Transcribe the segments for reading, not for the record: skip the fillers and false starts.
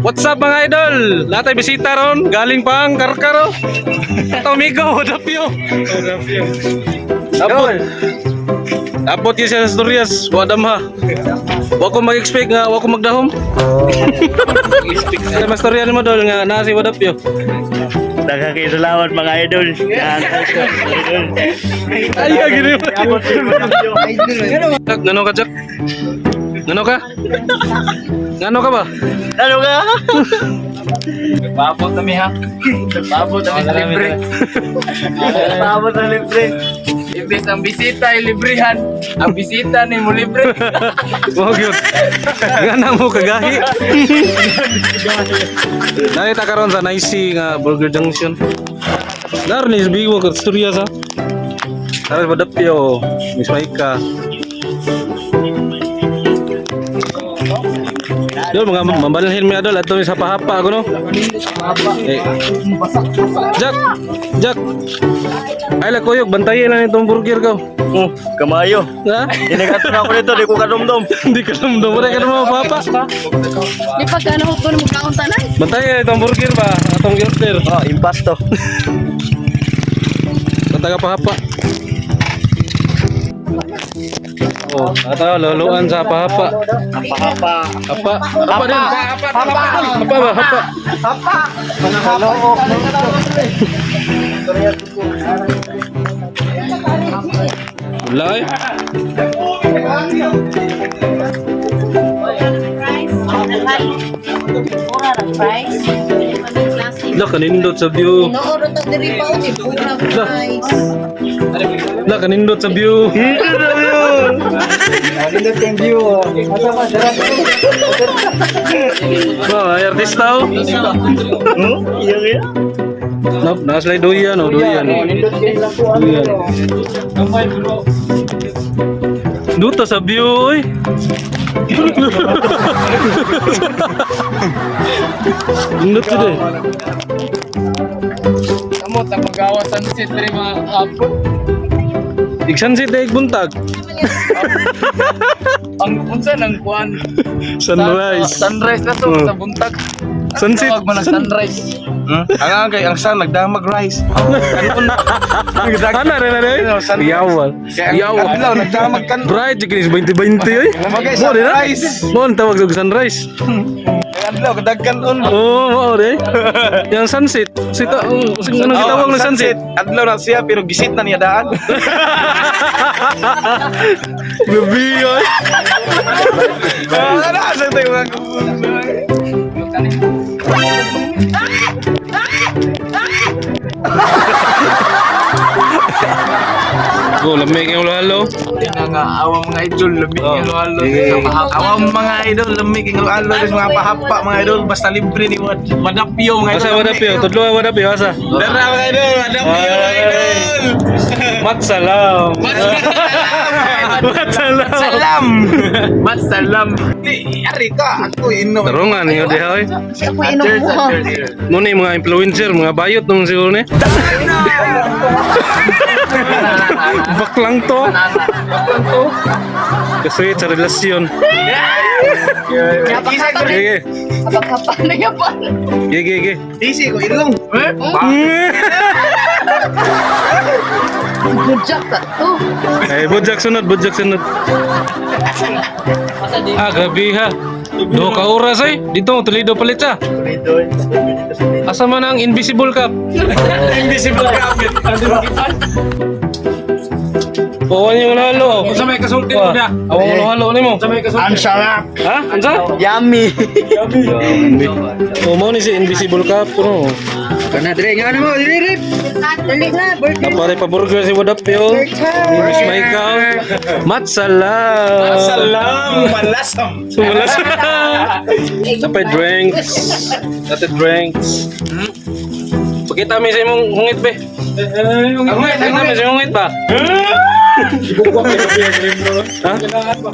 What's up, mga idol? Natay bisita ron, galing pang Karkaro. Tomigo, Dapyo. Abot. Abot yun siya sa Asturias, wa damha. Wa ko mag-expect nga wa ko magdahom. Sa mastorya nimo, dol, nga naa si Wadapyo. Daghang kayo salamat, mga idol. Yan, idol. Ay, gini. Jack, ngano ka, Jack? Ngano ka? Ngano ka ba? Ano ka? Paabot kami ha. Paabot kami sa libre. Paabot na libre. Imbes ang bisita ay librehan. Ang bisita ni mo libre. Wow, cute. Ngana mo kagahi. Nakita karon sa Nicey nga Burger Junction. Dar ni bigo ka istorya sa. Tara Badapyo, Miss Maika. Dol, mga mambalhin mi adol ato mi sa pahapa ko no. Eh. Jack, Jack. Ay la kuyog, bantayin lang itong burger ko. Oh. Kamayo. Ha? Dinagato na ako nito, di ko kadumdum. Hindi ka namdam. Wala ka naman papa. Di pa gano'n ko mo kaon tanan. Bantayan itong burger ba? Atong order. Oh, impasto. Bantay ka pahapa. Oh, ato luluan sa pahapa. Hapa. Hapa. Hapa din. Hapa. Hapa ba? Hapa. Wala eh. Mura ra price. La, kanindot sa view. Nooro to diri pa di pura price. La, kanindot sa view. Ba, ay artista oh. Hmm? Iya kaya? No, nasa duyan oh, duyan. Duyan. Duto sa view oy. Dundot jud eh. Kamot ang magawa sunset diri mga hapon. Iksan si Deg buntag. Ang unsa nang kuan? Sunrise. Sunrise na to sa buntag. Sunset. Tawag mo ng sunrise. Ang kay ang sun nagdamag rice. Ana rin na rin. Yawa. Yawa. Adlaw nagdamag kan. Bright jud kini 2020 oy. Magay Mo rin na. sunrise. Mo ang tawag og sunrise. Adlaw kadagkan on. Oo, mao rin. Yang sunset. Sita, oh, anong gitawag ng sunset? Adlaw na siya pero gisit na niya daan. Gabi oy. Ah, ano asa tayo mga Go, lamig yung halo. Ina nga awang mga idol lamig Oh. ang halo. Sige. Awang mga idol, lamig ang alo mga pahapa mga idol, basta libre ni Madapyo mga idol. Asa wadapyo? Tudlo wadapyo asa. Dara mga idol, madapyo mga idol. Matsalam. Matsalam. Salam. Mat salam. Di ari ka ako inom. Tarungan niyo diha oy. Siya ko inom Cheers, mo. cheers, cheers. Mo ni mga influencer, mga bayot nung siguro ni. Baklang to. Kasi sa relasyon. Gigi, Abang na yapan. gigi, gigi. Easy ko ilong. Budjak ta to. Eh, budjak sunod, budjak sunod. Ah, grabe ha. Do ka oras ay. Dito, Toledo palit siya. Dito, dito sa dito. Asa man ang invisible cup? Invisible cup. Bawan yung halo. Unsa may kasulti mo na? Awang oh, halo nimo. Ang sarap. Ha? Unsa? Yummy. Oh, mo ni si invisible cup no. Kana dire nga mo dire. Dali na, burger. Napare pa burger si Wadapyo. Ni Miss Maika. Matsalam. Salam malasam. Sumalas. Napay drinks. Dati drinks. Pakita mi sa imong hungit be. Pakita mi sa imong hungit ba? Ha?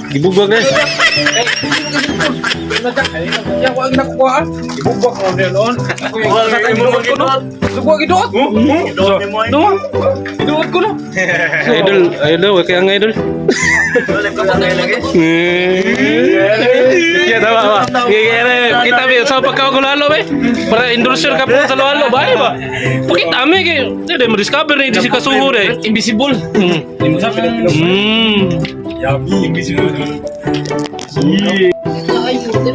Gibugwag eh. Ya, wag nakuha. Ibugwak mo noon. Wag mo Sugwa giduot. Doon ni mo eh. Dungo. Giduot ko no. Idol, idol, kaya nga idol. Ya, tama ba? Gigere, kita bi sa pagkakagulalo be. Para endorser ka po sa lalo ba ba? Pakita mi kay di mo discover ni di si kasuhor eh. Invisible.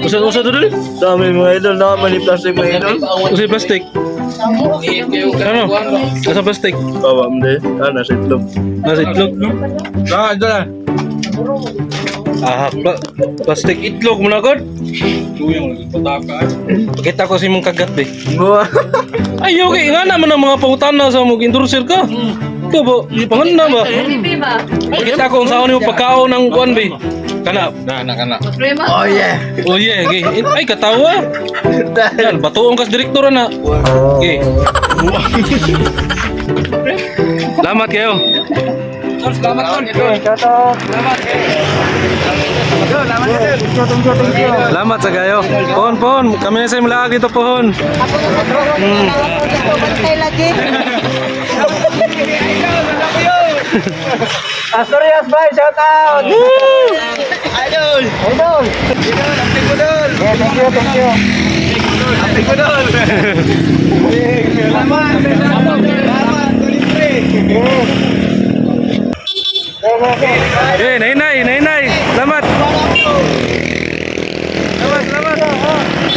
Usa usa dudol? Dami mga idol, dami ni plastic mga idol. Usa plastic. Ano? Usa plastic. Bawa mo din. Ah, nasa itlog. Nasa itlog. Ah, idol ah. Ah, plastic itlog mo na god. Pakita ko sa imong kagat be. Buwa. Ay, okay. Nga naman ang mga pangutana sa mong endorser ka. Ito ba? Panganda ba? Bibi ba? Pakita ko kung saan yung pagkaon ng kuan be. Kana. Na na kana. Problema. Oh yeah. Oh yeah, okay. Ay, katawa. Yan, batuong kas direktor na. Okay. Salamat kayo. Salamat tol. Salamat sa kayo. Pohon, pohon. Kami na sa imong laag dito, pohon. Bantay lagi. Asturias bye, shout out. Idol! Idol. Idol, ang ko dol. Thank you, thank you. Ang ko dol. Salamat. Salamat, libre. Eh, nay, nay, nay, nay. Salamat. Salamat, salamat.